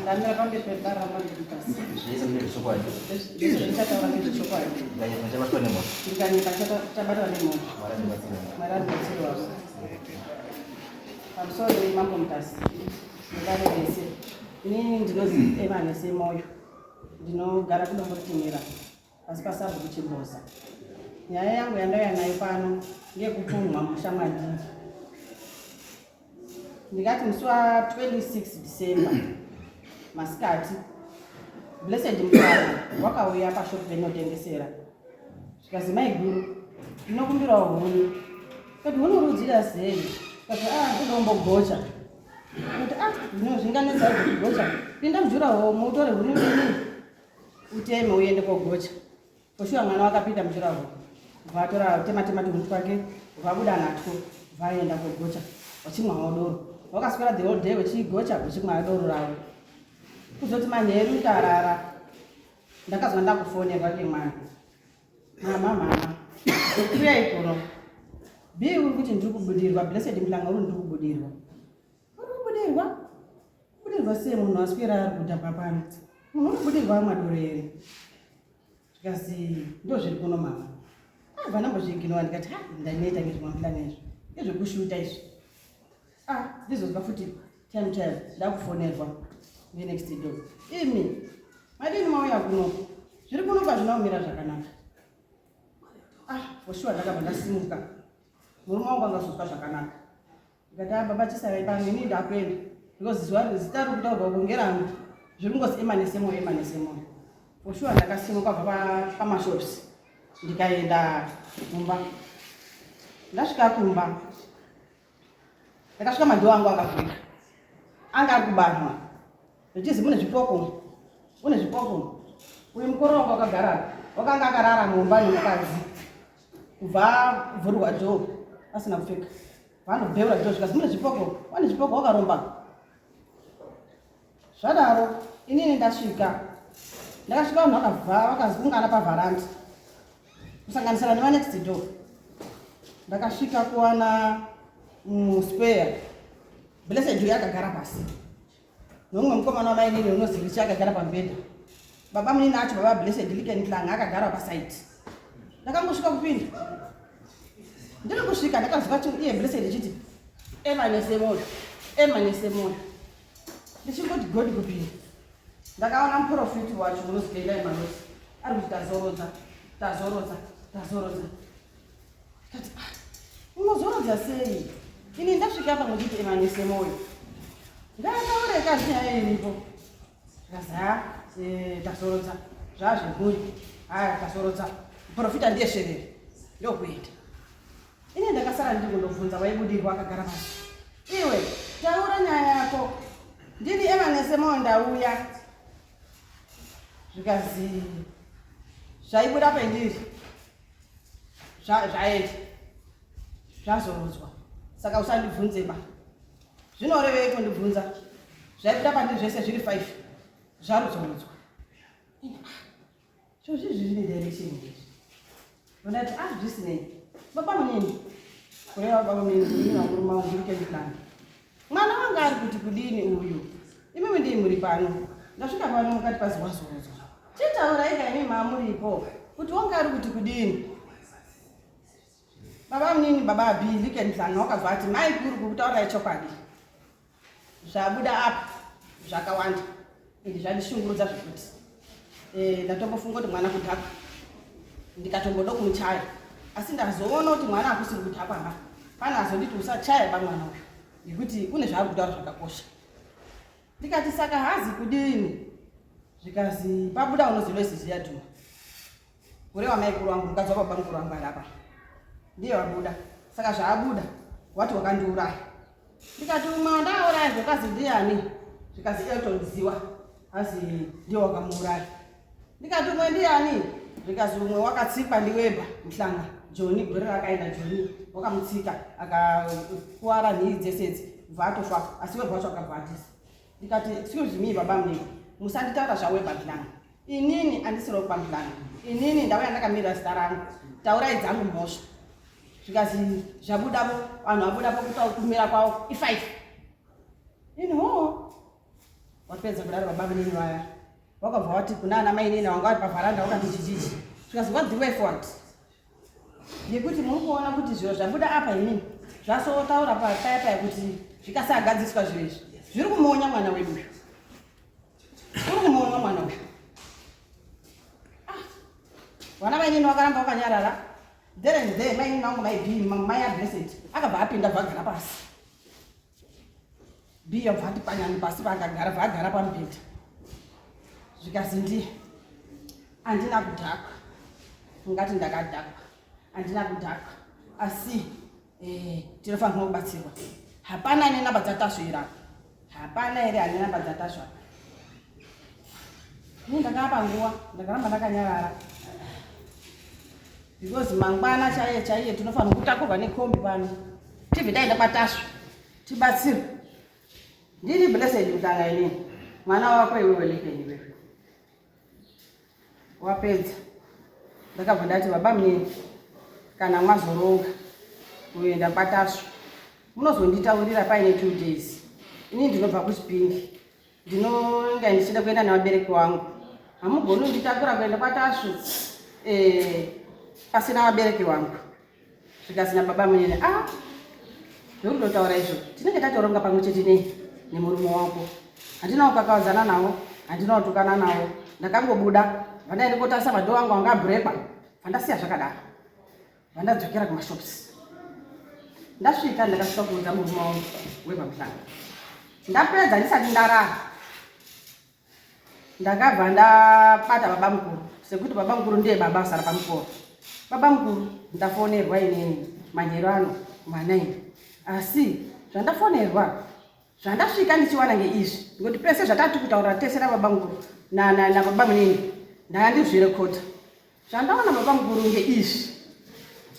Ndamira pamberi pedare raMambo Mutasa. Zvese ndezvechokwadi. Zvese zvandichataura ndezvechokwadi. Ndikanyepwa ndichabatwa nemhosva. Ndikanyepwa ndichabatwa nemhosva. Mwari andibatsire. Mwari andibatsire wavo. Pamusoro Mambo Mutasa. Nedare rese. Inini ndinozi Evanese Moyo. Ndinogara kuDombotinhira pasi pasabhuku Chimboza. Nyaya yangu yandauya nayo pano ngeyekupumhwa musha mwandiri. Ndingati musi wa 26 December masikati Blessed Mutare wakauya pashop penotengesera zvikazi maiguru ndinokumbirawo huni kati huni uri kudzida sei kati a ah, ndodombogocha kuti a ah, zvino zvinganetsa kugocha pinda mujuraho mutore huni udini uteme uende kogocha For sure mwana wakapinda mujuraho vatora tema tema tuhuni twake vabuda natwo vaenda kogocha vachimwawo doro vakaswera the whole day vachigocha vachimwa doro ravo kuzoti manheru tarara ndakazwa ndakufonerwa nemwana mama mama uyai kuno bii uri kuti ndiri kubudirwa Blessed Mhlanga uri ndiri kubudirwa uri kubudirwa kubudirwa sei munhu aswera ari kudhakwa pano munhu unobudirwa amwa doro here zvikazi ndo zviri kuno mama abva ndambozviiginowa ndikati ha ndanoita ngezvemapulani izvi ngezvekushuta izvi ah ndizozwa futi time time ndakufonerwa nenext door imi madini mauya kuno zviri kuno kwazvina kumira zvakanaka ah for sure ndakabva ndasimuka murume wangu angazozwa zvakanaka ndikati ah baba chisarai pano ini ndakuenda because zuva zita riri kutaurwa uko ngerangu zviri kungozi emanesemoyo emanesemoyo for sure ndakasimuka kubva pamashops ndikaenda kumba ndasvika kumba ndakasvika madhoo angu akavhurika anga ari kubanwa zvichizi mune zvipoko une zvipoko uyu mukoro wangu wakagara wakanga akarara mumba nemukadzi kubva vhurwa dhoo asina kupfeka vanobheura dhoo zvikazi mune zvipoko wane zvipoko wakaromba zvadaro inini ndasvika ndakasvika vanhu vakabva vakazungana pavharandi kusanganisira nevanext door ndakasvika kuwana musquare Blessed uyo akagara pasi nomumwe mukomana wamainini unozi Richi akagara pamubhedha baba munini acho baba Blessed Liken Hlanga akagara pasaidi ndakangosvika kupinda ndiri kusvika ndakazwa iye Blessed ichiti emanese moyo emanese moyo ndichingoti godi kupinda ndakaona muprofiti wacho unozi Tendai Maloti ari kuti tazorodza tazorodza tazorodza ndikati ah, unozorodza sei ini ndasvika apa muchiti emanese moyo ndataure kazi nyaya iripo zvikazi ha eh, tazorodza zvazvemhuri haya tazorodza muprofita ndiye sherere ndokuenda ini ndakasara ndiri kundobvunza waibudirwa akagara pasi iwe taura nyaya yako ndini emanese moyo ndauya zvikazi zvaibuda pendiri zvaenda zvazorodzwa saka usandibvunze ba zvinorevei kundibvunza zvaibuda pandiri zvese zviri 5 zvaruzorodzwa Zvozvi zviri direction izvi. Ndati ah zvisinei. Baba munini. Kureva baba munini munini wangu murume wangu ndiri kendiplan. Mwana wangu ari kuti kudini uyu? Imimi ndii muri pano. Ndasvika pano mukati pazi wazorodzwa. Chitaurai ka imi mamuripo kuti wanga ari kuti kudini? Baba munini baba Billy Kendiplan wakabva ati mai kuri kukutaurai chokwadi. Zvabuda apa zvakawanda ende zvandishungurudza zvekuti eh, ndatombofunga kuti mwana kudhakwa ndikatomboda kumuchaya asi ndazoona kuti mwana hakusiri kudhakwa ba pane azonditi usachaya ba mwana uyu nekuti une zvaari kutaura zvakakosha ndikati saka hazi kudini zvikazi pabuda unoziva isiziya dhuma kureva maikuru wangu mukadzi wababa mukuru wangu ari apa ndiye wabuda saka zvaabuda wati wakandiuraya ndikati umwe wandauraya zvakazi ndiyani zvikazi Elton Ziwa azi ndiye wakamuuraya ndikati umwe ndiyani zvikazi umwe wakatsikwa ndiWeba Mhlanga Joni gore rakaenda Joni wakamutsika akakuwara nhii dzese idzi bva atofa asi Weba wacho akabva atisa ndikati excuse me baba munini musanditaura zvaWeba Mhlanga inini andisiro kwamhlanga inini ndauya ndakamirira zita rangu taurai dzangu mhosva zvikazi zvabudapo vanhu vabudapo kumira kwavo i5 ini hoo Wapedza kudaro baba munini vaya wakabva wati kuna ana mainini wanga vari pavharanda wakati chichichi zvikanzi, "What's the way forward?" Ngekuti muri kuona kuti zviro zvabuda apa inini zvasotaura paya paya kuti zvikasagadziswa zviro izvi, zviri kumuonya mwana wedu uyu, uri kumuonya mwana uyu. Ah, vana mainini vakaramba vakanyarara. There and there mainini vangu mai mai aBlessed akabva apinda, bvagara pasi. Biya bva ati panyani pasi paakagara, bvaagara pamubhedha. Zvikazi, "Ndiye handina kudhakwa, ungati ndakadhakwa, handina kudhakwa, asi tinofanirwa kubatsirwa. Hapana ane namba dzaTasvu here apa? Hapana here ane namba dzaTasvu apa?" Ini ndakapa nguva, ndakaramba ndakanyarara because mangwana chaiye chaiye tinofanira kutakurwa nekombi pano, tibve taenda kwaTasvu tibatsirwe. Ndini Blessed Mutanga inini, mwana wako iwewe Lekeni iwewe. Wapedza ndakabva ndati, "Baba munini, kana mwazoronga kuenda kwaTasvu munozonditaurira paine 2 days. Inini ndinobva kuChipingi, ndinonga ndichida kuenda nevabereki vangu. Hamugoni kunditakura kuenda kwaTasvu pasina vabereki vangu." Zvikasina baba munene, "A, zvokutotaura izvo tinenge tatoronga pamwe chete nei nemurume wako." Handina kukakavadzana navo, handina kutukana navo. Ndakangobuda, vandaende kotarisa madoor angu anga abhurekwa, vandasiya zvakadaro, vandadzokera kumashops. Ndasvika, ndakasvika kuudza murume wangu wepamuhlanga. Ndapedza, ndisati ndarara, ndakabva ndabata baba mukuru, sekuti baba mukuru ndiye baba asara pamukoro. "Baba mukuru, ndafonerwa inini manheru ano kuma9, asi zvandafonerwa, zvandasvika ndichiwana ngeizvi, ngekuti pese zvatati kutaura tese nababa mukuru nababa munini ndanga ndizvirekodha. Zvandaona, baba mukuru, ngeizvi,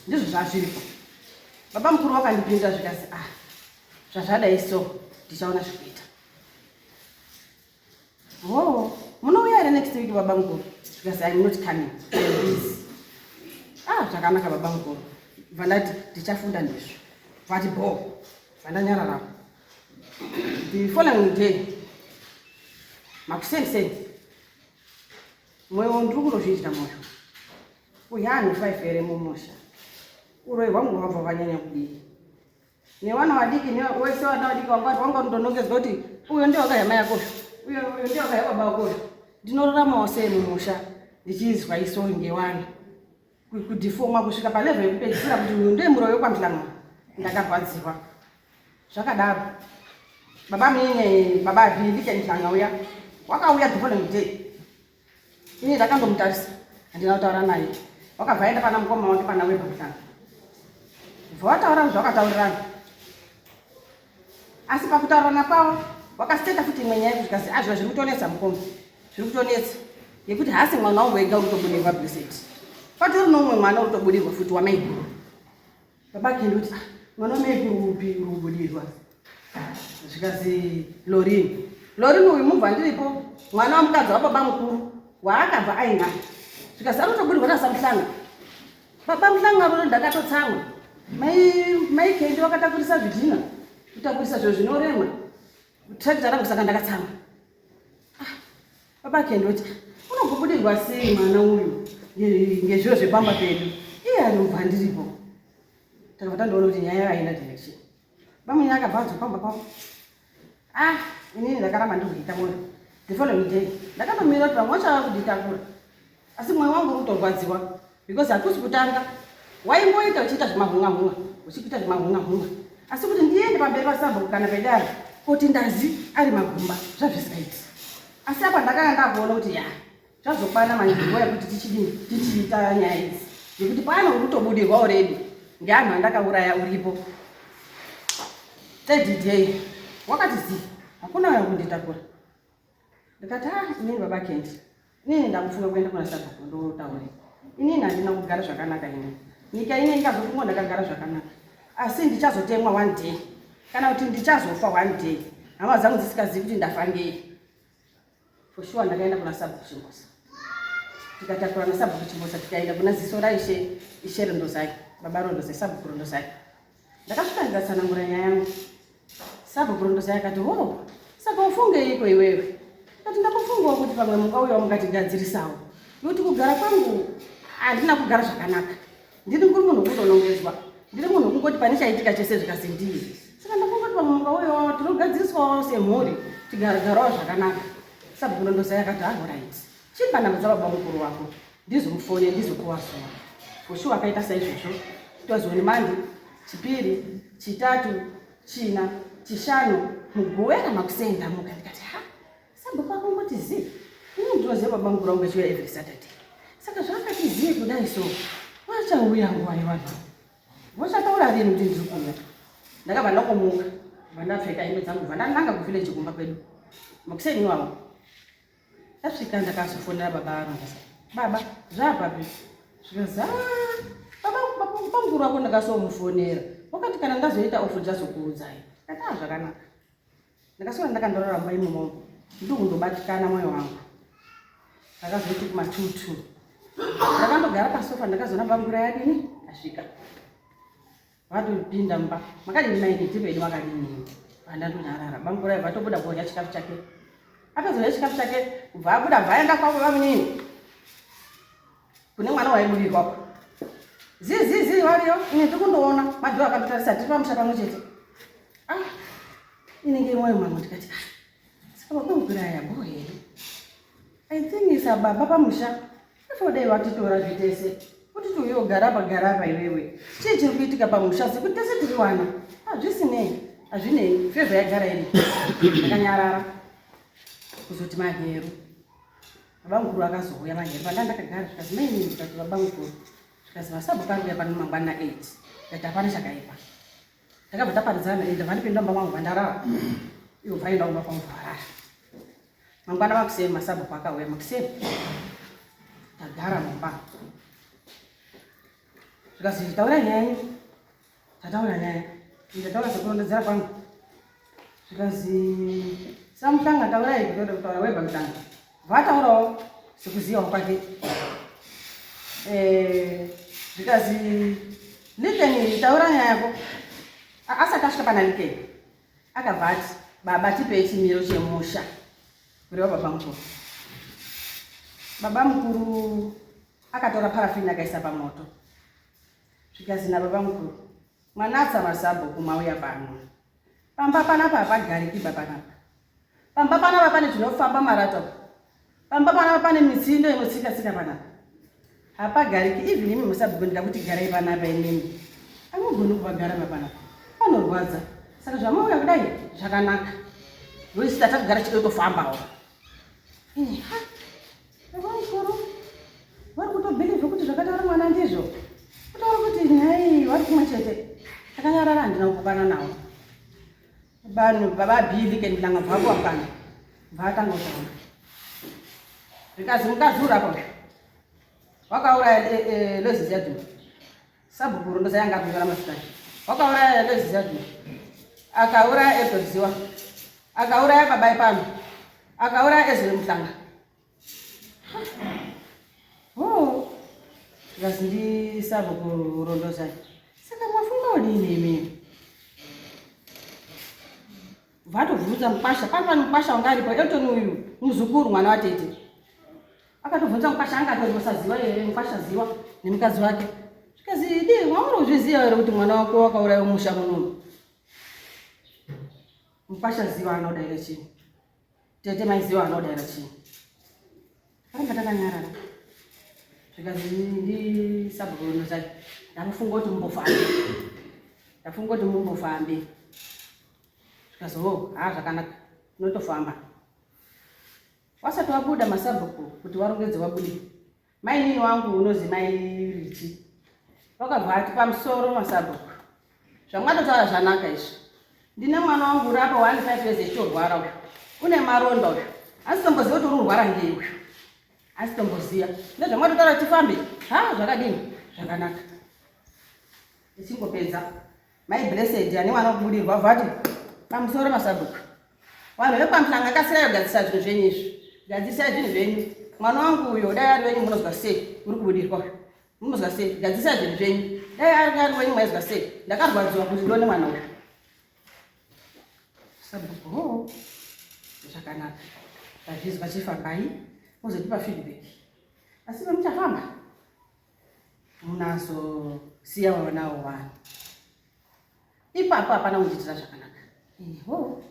ndizvo zvazviripo." Baba mukuru vakandipindura zvikazi, "Ah, zvazvadai so ndichaona zvekuita." "Oh, munouya here next week, baba mukuru?" Zvikazi, "I'm not coming, I'm busy." "Ah, zvakanaka, baba mukuru." Bva ndati, "Ndichafunda ndizvo." Vati bo, vandanyararapo. The following day makuseni, mwoyo ndiri kundozviitira mwoyo uyu, anhu 5 here mumusha, uroyi hwangu hwabva vanyanya kudii nevana vadiki wese. Vana vadiki vanga vanga kundonongedzwa kuti uyo ndiye wakaya mai yako, uyo uyo ndiye wakaya baba wako. Ndinoraramawo sei mumusha ndichizwa iso ngewana kudhifoma kusvika palevel yekupedzisira kuti uyu ndiye muroyi wekwaMhlanga? Ndakarwadziwa zvakadaro. Baba munini, baba Bhilike Mhlanga uya wakauya the following day. Ini ndakandomutarisa, handina kutaura naye. Wakabva aenda pana mukoma wake, pana Weba Mhlanga, bva wataura zvakataurirana. Asi pakutaurirana kwavo wakasiteta futi imwe nyaya yekuti azviva zviri kutonetsa mukoma, zviri kutonetsa yekuti haasi mwana wangu wega uri kutobudirwa Blessed, patori noumwe mwana uri kutobudirwa futi wamaiguru. Baba kendi kuti, "Ah, mwana wamaiguru upi uri kubudirwa?" Zvikazi, "Lorini. Lorini uyu mubva ndiripo, mwana wamukadzi wababa mukuru waakabva ainaye." Zvikazi, "Anotobudirwa nasaMuhlanga, baba Muhlanga rono." Ndakatotsamwa. Mai Kendi vakatakurisa zvidhina, kutakurisa zviro zvinorema, tractor rangu, saka ndakatsamwa. Ah, baba Kendi kuti, "Unombobudirwa sei mwana uyu ngezviro zvepamba pedu, iye anobva ndiripo?" Takabva tandoona kuti nyaya yaenda direction. Vamweni akabva adzoka pamba pavo. Ah, inini ndakaramba ndikuita mwoyo. The following day ndakatomira kuti vamwe vachava kunditakura, asi mwoyo wangu uri kutorwadziwa because hakusi kutanga. Waimboita uchiita zvemahunga-hunga, uchiita zvemahunga-hunga, asi kuti ndiende pamberi pasabhuku kana pedare kuti ndazi ari magumba, zvazvisingaiti. Asi apa ndakanga ndakuona kuti ya, zvazokwana manje, nguva yekuti tichidini, tichiita nyaya idzi, nekuti pano uri kutobudirwa already ngeanhu andakauraya uripo. Third day wakati zi, hakuna uya kunditakura. Ndikati, "Ah, inini baba Kendi, inini ndakufunga kuenda kuna sabhuku ndotaure. Inini handina kugara zvakanaka. Inini nyika ine ingazofunga ndakagara zvakanaka, asi ndichazotemwa one day, kana kuti ndichazofa one day, hama dzangu dzisikazivi kuti ndafa ngei." For sure ndakaenda kuna sabhuku Chimbosa, tikatakura nasabhuku Chimbosa, tikaenda kuna ziso raishe, ishe Rondozai, baba Rondozai, sabhuku Rondozai. Ndakasvika ndikatsanangura nyaya yangu. Sabhuku Rondozai akati, "Ho, saka ufungeiko iwewe?" Ndikati ndakufungawo kuti pamwe mungauyawo mungatigadzirisawo nekuti kugara kwangu handina kugara zvakanaka. Ndiri kuri munhu wekutonongedzwa, ndiri munhu wekungoti pane chaitika chese zvikazi ndii. Saka ndafunga kuti pamwe mungauyawo tinogadziriswawo semhuri tigaragarawo zvakanaka. Sabhuku Ndondozai akati ahorait, chipa nhamba dzababa mukuru wako ndizomufone ndizokuwa zuva. For sure akaita saizvozvo. Twazione Mandi, Chipiri, Chitatu, China, Chishanu, Mugowera makuseni ndamuka ndikati ha sabhuku akangoti zii. Ini ndinoziva baba mukuru wangu achiuya every Saturday. Saka zvaakati zii kudai so vachauya nguva yevanhu. Vochataura rini kuti ndiri kuuya. Ndakabva ndakomuka, bva ndapfeka hembe dzangu bva ndananga kuvillage kumba kwedu. Makuseni iwawo. Ndasvika ndakazofonera baba Aaron baba zvapapi zvikanzi ah, baba bamukuru wako ndakasomufonera wakati kana ndazoita ofu ndichazokuudzai ndati ah zvakanaka ndakaswera ndakandorara mumba imomo ndokundobatikana mwoyo wangu ndakazoti kumatutu ndakandogara pasofa ndakazoona bamukuru yadini asvika Vatopinda mumba makadini maini tipedu makadini vandandonyarara bamukuru vatobuda kudya chikafu chake apedza chikafu chake kubva abuda bva aenda kwavo vamunini kune mwana waibudirwa zizizi variyo ini ndiri kundoona madhoo akandotarisa tiri pamusha pamwe chete ah inenge mwoyo mangu ndikati ah saka baba aya bho here i think isa baba pamusha Ifo dai watitora zvitese kuti tiuye ugara apa gara apa iwewe chii chiri kuitika pamusha sekuti tese tiri wana hazvisinei hazvinei fevha yagara iri ndakanyarara kuzoti manheru baba mukuru akazouya manheru panda ndakagara zvikazi mainini ndikati baba mukuru zvikazi masabhuku ari kuuya pano mangwana 8 ndikati hapana chakaipa ndakabva taparidzana ende vandipinda mumba mangu vandarara ivo vaenda kumba kwangu varara mangwana makuseni masabhuku akauya makuseni tagara mumba zvikazi taura nyaya yenyu tataura nyaya ndataura sekurondedzera kwangu zvikazi samutanga taurai kutoda kutaura weba mutanga vataurawo sekuzivawo kwake eh, zvikazi likeni taura nyaya yako asati asvika pana likeni akabva ati baba tipei chimiro chemusha kureva baba mukuru baba mukuru akatora parafini akaisa pamoto zvikazi nababa mukuru mwanatsa masabhuku mauya pano pamba panapa hapagariki ba panapa pamba panapa pane zvinofamba marata pamba panapa pane mitsindo inotsika tsika panapa hapagariki even imi musabhuku ndikakuti garai panapa imimi amugoni kuvagara papanapa panorwadza saka zvamauya kudai zvakanaka nokuti takugara chide kutofambawo Bamukuru vari kutobhilivha kuti zvakataura mwana ndizvo kutaura kuti nyaya iyi vari kumwe chete takanyarara handina kupokana nawo vanhu vavabhili ke ndilanga bvakuwa mukana bvatanga kutaura zvikazi mukadzi urapo wakauraya eh, eh, lozisi yadhuma sabhuku rondo sayanga kunyora mazita ake wakauraya Lois Ziyaduma akauraya Elton Ziwa akauraya baba ipano akauraya Ezra Muhlanga oh zvazi ndi sabhuku rondo zai saka mwafunga udini imi vatobvunza mukwasha pano pano mukwasha wanga aripo Elton uyu muzukuru mwana watete akatobvunza mukwasha anga atori musaziwa here mukwasha ziwa nemukadzi wake zvikazi idi wauri kuzviziva here kuti mwana wako wakauraya musha munomu mukwasha ziwa anodaira chii tete maiziwa anodaira chii karamba takanyarara zvikazi ndisabhukunoza ndamufunga kuti mumbofambe ndafunga kuti mumbofambe zvikazi o oh, haa zvakanaka tinotofamba Wasati wabuda masabhuku kuti warongedze wabude. Mainini wangu unozi mai Richi. Wakabva ati pamusoro masabhuku. Zvamwatotaura zvanaka izvi. Ndine mwana wangu uri apa one five years echitorwara uyu. Une maronda uyu. Asi tomboziva kuti uri kurwara ngei uyu. Asi tomboziva. Ndezvamwatotaura tifambe. Ha zvakadini? Zvakanaka. Tichingopedza. Mai Blessed ane mwana kubudirwa vati pamusoro masabhuku. Vanhu vekwaMhlanga kasirai kugadzirisa zvinhu zvenyu izvi. Gadzirisai zvinhu zvenyu. Mwana wangu uyo dai ari wenyu munozwa sei uri kubudirwa uyo. Munozwa sei? Gadzirisai zvinhu zvenyu. Dai ari ari wenyu maizwa sei? Ndakarwadziwa kuti ndione mwana uyu. Sabhuku ho. Zvakanaka. Tazvizwa, chifambai muzotipa feedback, asi pamuchafamba munazosiya vanawo vanhu ipapo. Hapana kundiitira zvakanaka. Ho,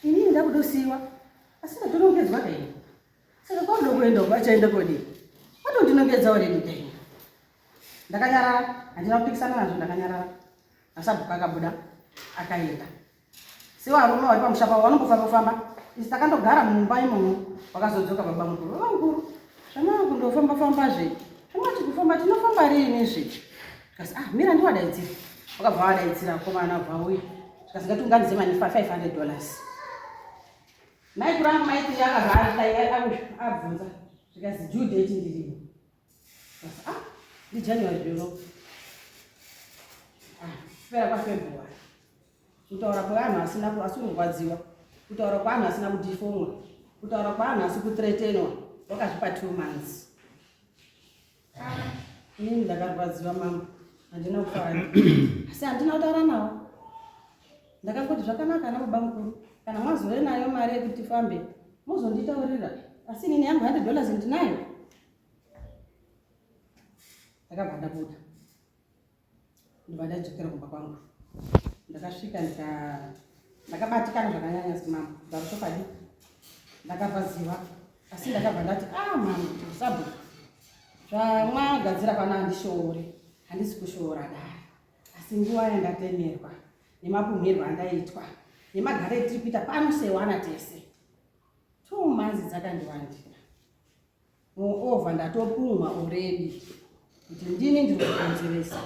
inini ndakudosiyiwa, asi ndatonongedzwa kaini. Saka kwauda kuenda uko, achaenda kodii? Watondinongedza already kaini. Ndakanyarara, handina kupikisana nazvo, ndakanyarara. Asabhuku akabuda akaenda. Sevarume vari pamusha pavo vanombofamba famba, isi takandogara mumba imomo. Vakazodzoka baba mukuru. Baba mukuru, zvamava kundofamba fambazve, zvamati kufamba, tinofamba riinizve? Tikasi, ah, mira ndiwadaidzira. Vakabva vadaidzira vakomana, bva uya. Tikasi, ngatiunganidze mani $500. Mai kurangu maiti akabva abvunza, zvikazi due date ndirimo. Ah, ndiJanuary zvino, ah, kupera kwaFebruary. Kutaura kwevanhu asina asi kurwadziwa, kutaura kwevanhu asina kudefamwa, kutaura kwevanhu asi kuthreatenwa, wakazvipa 2 months. Inini ndakarwadziwa, mama, handina kufara, asi handina kutaura navo. Ndakangoti zvakanaka, ana baba mukuru, kana mwazove nayo mari yekuti tifambe muzonditaurira, asi inini yangu $100 ndinayo. Ndakabva ndabuda, ndobva ndadzokera kumba kwangu. Ndakasvika ndakabatikana zvakanyanya simama ndakuchokwadi, ndakarwadziwa, asi ndakabva ndati, ah, mama sabhuku, zvamwagadzira pano handishoori, handisi kushoora dare, asi nguva yandatemerwa nemapumhirwo andaitwa nemagare etiri kuita pano sewana tese, 2 months dzakandiwandira. Moreover, ndatopumwa already kuti ndini ndiri kukonzeresa,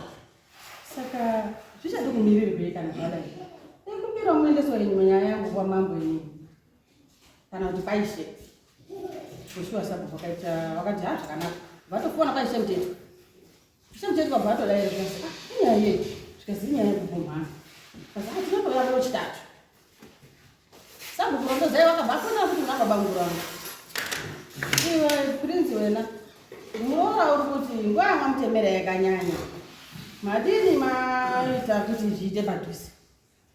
saka zvichadi kumirirwei kana zvadai? Ikumbira muendeswa nyaya yangu kwamambo inini kana kuti paishe kushuwa. Sabhuku vakaita, vakati, ha, zvakanaka. Vatofona kwaishe Muteto. Ishe Muteto vabva vatodai, zvikasi, ah, inyaya yei? Zvikasi inyaya yekupumhana. Kasi, ah, tinotouya kuno chitatu. Sabhuku Rondozai vakabva afona kuti una baba mukuru vangu, iwe Prince, wena muroora uri kuti nguva yamamutemera yakanyanya, madini maita kuti zviite padhuze?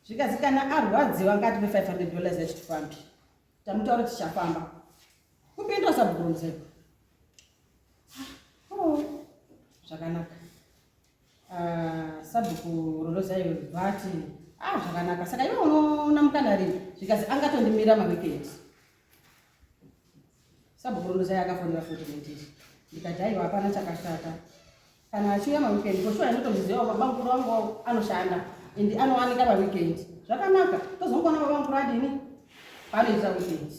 Zvikazi kana arwadziwa ngatipe $500 yachitifambi. Tamutaura, tichafamba. Kupindura sabhuku Rondozai, oh, zvakanaka. Ah, sabhuku Rondozai vati, ah, zvakanaka, saka iwe unoona mukana rini? Zvikazi angatondimira maweekend. Sabhuku Rondozai akafonera futi mutiri, ndikati aiwa, hapana chakashata kana achiuya maweekend. Koshuwa inotoziziva baba mukuru wangu anoshanda and anowanika paweekend. Zvakanaka, tozongoona baba mukuru adini paanoita weekend.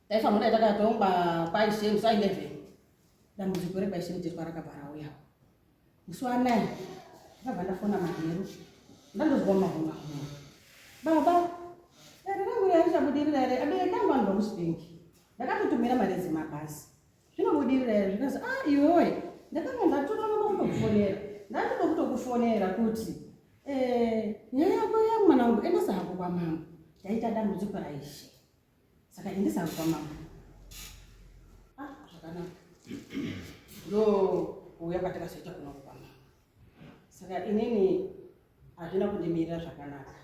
Taifanira takatongwa kwaishe musi wa11. Dambudziko rekwaishe Mutetwa rakabva rauyawo musi wa9. Ndakabva ndafona manheru, ndandozwa mahuma huma, baba, dare rangu richabudirira here? Abereki angu anobva kuSpingi, ndakatotumira mari dzemabhasi, zvinobudirira here? Zvikazi, ah, iwewe, ndakanga ndatononoka kutokufonera, ndatoda kutokufonera kuti nyaya yako yamwana wangu endesa hako kwamambo. Ndaita dambudziko raishe, saka endesa hako kwamambo. Ah, zvakanaka. Ndo kuuya kwatakazoita kunoko kwamambo. Saka inini hazvina kundimirira zvakanaka,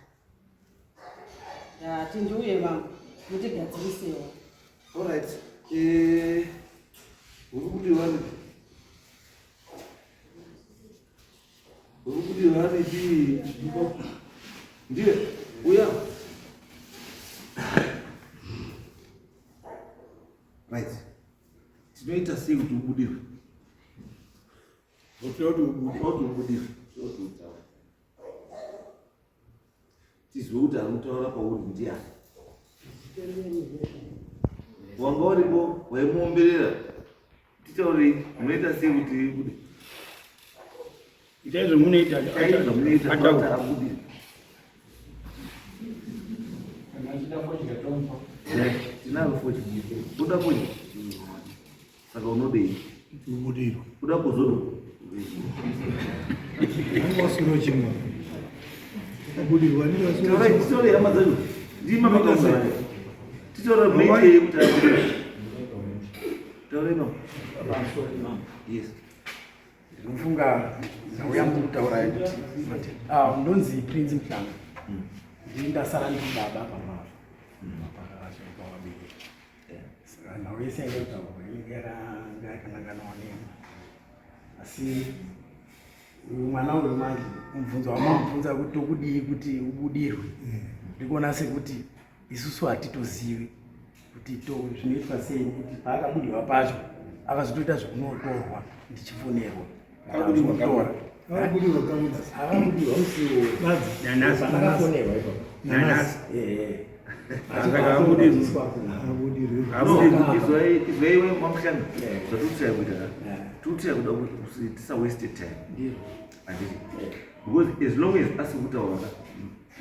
ndati ndiuye mambo mutigadzirisewo. Alright. Uri kudiwa ripi? Uri kudiwa ripi? Ndiye uya. Right. Tinoita sei kuti ubudirwe? Kuti ubude. Kuti ubudirwe. Kuti utaure. Tizwe kuti ari kutaura pauri ndiani. Wanga uripo waimuomberera. Titaurei, munoita sei kuti ibude? Itai zvamunoita. Itai zvamunoita kuti Ataura. abude. Kana achida fodya tomupa. Tinaro fodya. Uda fodya? Saka unodei? Kuti ubudirwe. Uda kuzodo? Anenge waswera chimwe. Ubudirwa anenge waswera Taurai, chimwe. titaurei hama dzacho. Ndima makaungana. Titaurei munoitei kuti abude. Taurai mama. Yes. Ndinofunga ndauya mukutaura kuti, ah, ndonzi Prince Mhlanga. Ndini ndasara ndiri baba pamava pakavabereki. Nhau yese yanga kutaurwa inenge yanga yakananganawo nemi. Asi uyu mwana uyu manje mubvunzo wamamubvunza kuti tokudii kuti ubudirwe. Ndikuona sekuti isusu hatitozivi kuti to zvinoitwa sei nekuti paakabudirwa pacho akazotoita zvekunotorwa ndichifonerwa. Akabudirwa Akabudirwa Akabudirwa musi Nanhasi. Akafonerwa ipapo. Nanhasi. Eh. Saka Abudirwa. Izwai iwe mamushanga zvatiri kuita ka tiri kuda kuti tisa waste time. Ndizvo. Handiti? Because as long as asiri kutaura ka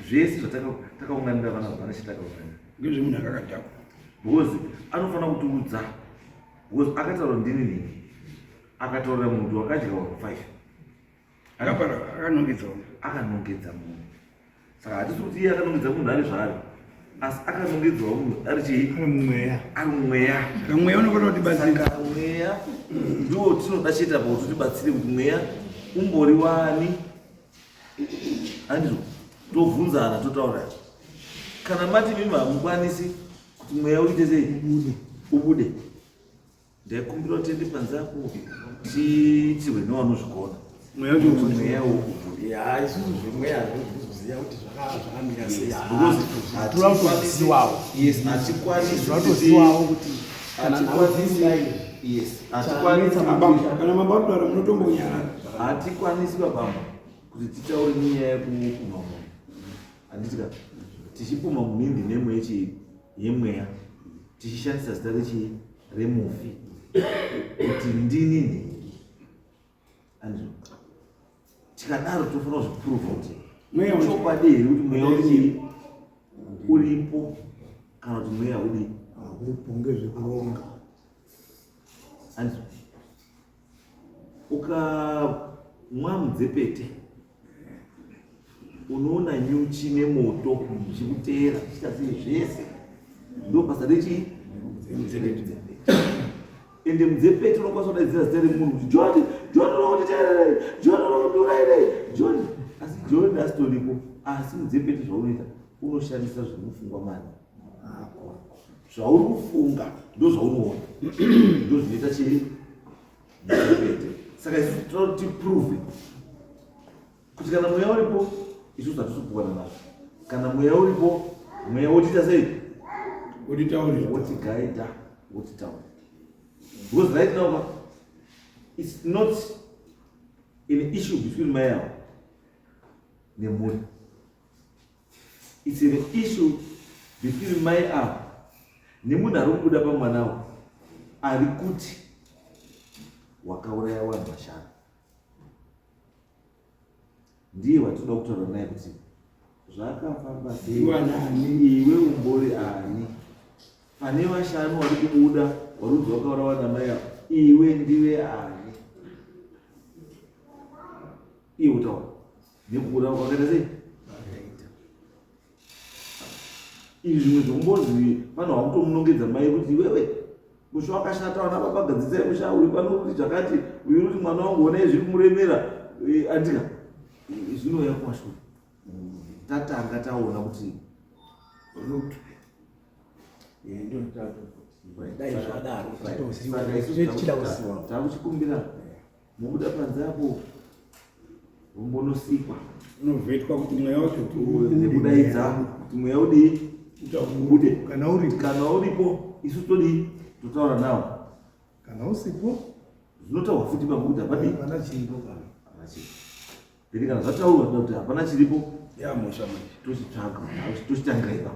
zvese zvatakaunganira vana hapana chatakaunganira. Ngezvemunhu akakadhakwa. Because anofanira kutiudza because akataura ndini nini akataurira munhu kuti wakadya vanhu 5 Akapara akanongedza munhu. Akanongedza munhu. Saka hatisi kuti iye akanongedza munhu ari zvaari asi akanongedzawo munhu ari chii? Ari mumweya. Ari mumweya. Saka mweya unofanira kutibatsira. Saka mweya ndiwo tinoda chete apa kuti utibatsire kuti mweya umbori wani. Handizvo tobvunzana totaura. Kana mati mimi hamukwanisi kuti mweya uite sei? Ubude. Ubude. Ndaikumbira kuti tiende panze apo tiitirwe nevanozvigona. Mweya wacho ubude. Mweya ubude. Ya, isusu zvemweya hazvisi kuziva kuti zvakamira sei. Because Tinoda kutoziwawo. Yes, hatikwanisi Tinotoziwawo kuti kana nhau dzisi Yes, hatikwanisi Kana mambo akutaura munotombonyarara. Hatikwanisi babambo kuti titaure nenyaya yekupumha munhu. Handiti ka tichipumha munhu indi nemo yechi yemweya tichishandisa zita rechi remufi kuti ndini nhingi. Andizvo. Tikadaro tofanira kuzviprova kuti Mweya wacho. chokwadi here kuti mweya uri uripo kana kuti mweya haudi. Haupo ngezvekuronga. Andizvo. Ukamwa mudzepete unoona nyuchi nemoto zvichikuteera zvichiita sei zvese ndo basa rechi mudzepete. Ende mudzepete unokwanisa kudaidzira zita remunhu kuti John, John unonditeererei, John unondiurayirei, John. Asi John asitoripo, asi mudzepete zvaunoita unoshandisa zviri mupfungwa mani. Zvauri kufunga ndo zvaunoona. Ndo zvinoita chii? Mudzepete. Saka isusu tinoda kuti tiprove kuti kana mweya uripo isusu hatisi kupokana nazvo. Kana mweya uripo mweya wotiita sei? Wotitaurira. Wotigaidha, wotitaurira. Because right now it's not an issue between mai ava nemhuri. It's an issue between mai ava nemunhu ari kubuda pamwana uyu ari kuti wakauraya vanhu vashanu. Ndiye watinoda kutaura naye kuti zvakafamba sei, iwe umbori ani pane vashanu vari kubuda warudzi wakaurawa namai ava, iwe ndiwe ani? Iwe utaura nekuurawa kwakaita sei? Izvi zvimwe zvekumbozi vanhu vakutomunongedza mai kuti iwewe musha wakashata, vana baba gadzisai musha uyu, pano kuti zvakati, uyu kuti mwana wangu onai zviri kumuremera. Andika zvinouya kumashure. Tatanga taona kuti Dai zvadaro titoziva tichida kuziva. Takuchikumbira mubuda panze apo rumbonosikwa Unovhetwa kuti mweya wacho nekudaidza kuti mweya udii ubude. Kana uripo. Kana uripo isu todii totaura nawo. Kana usipo zvinotaurwa futi ipapo kuti hapadi hapana chiripo kana. Hapana chiripo. Then kana zvataurwa tinoda kuti hapana chiripo Ya mhosva manje. Tochitsvaga, tochitangira ipapo.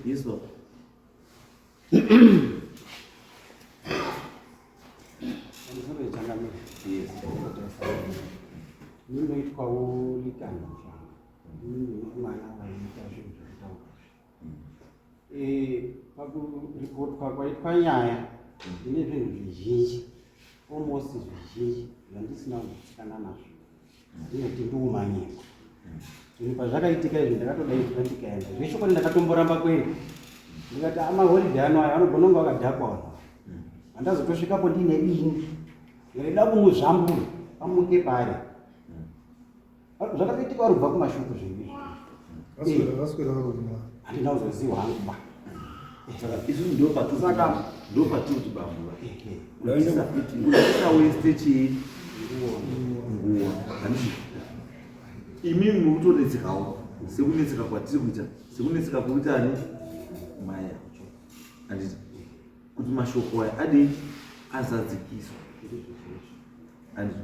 Yes, baba. Yes. Ndinoitwawo likana mushanga. Ndine mwana vaiita zvinhu zvekutaura. Pakuripotwa kwaitwa nyaya ndine zvinhu zvizhinji, almost zvizhinji zvandisina kugutsikana nazvo. Ndinoti ndiumanyiko. Zvinhu pazvakaitika izvi ndakatodaidzwa ndikaenda. Zvechokwadi ndakatomboramba kuenda. Ndikati amaholiday ano aya anogona kunge akadhakwa vanhu. Handazotosvikapo ndiine dini. Ndaida kumuzvambura pamuke pari. Zvakatoitika vari kubva kumashuku zvinhu izvi. Vaswera varumwa. Handina kuzoziwa hangu ba. Saka isu ndopatiri kuti bambo tisaweste chii nguwa, handiti? Imimi muri kutonetsekawo sekunetseka kwatiri kuita, sekunetseka kuri kuita ani mai acho, handiti? Kuti mashoko aya adii? Azadzikiswa, handiti?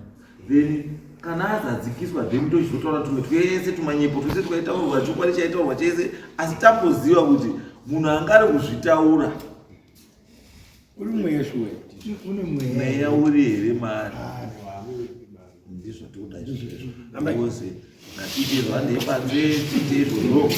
Then kana azadzikiswa, then tochizotaura tumwe twese, tumanyepo twese twaitaurwa, chokwadi chaitaurwa chese, asi tamboziva kuti munhu anga ari kuzvitaura Uri mweya shuwe. Une mweya. Mweya uri here maari? Ndizvo tikuda izvozvo. Ngatiite zvandei panze, tiite izvozvo.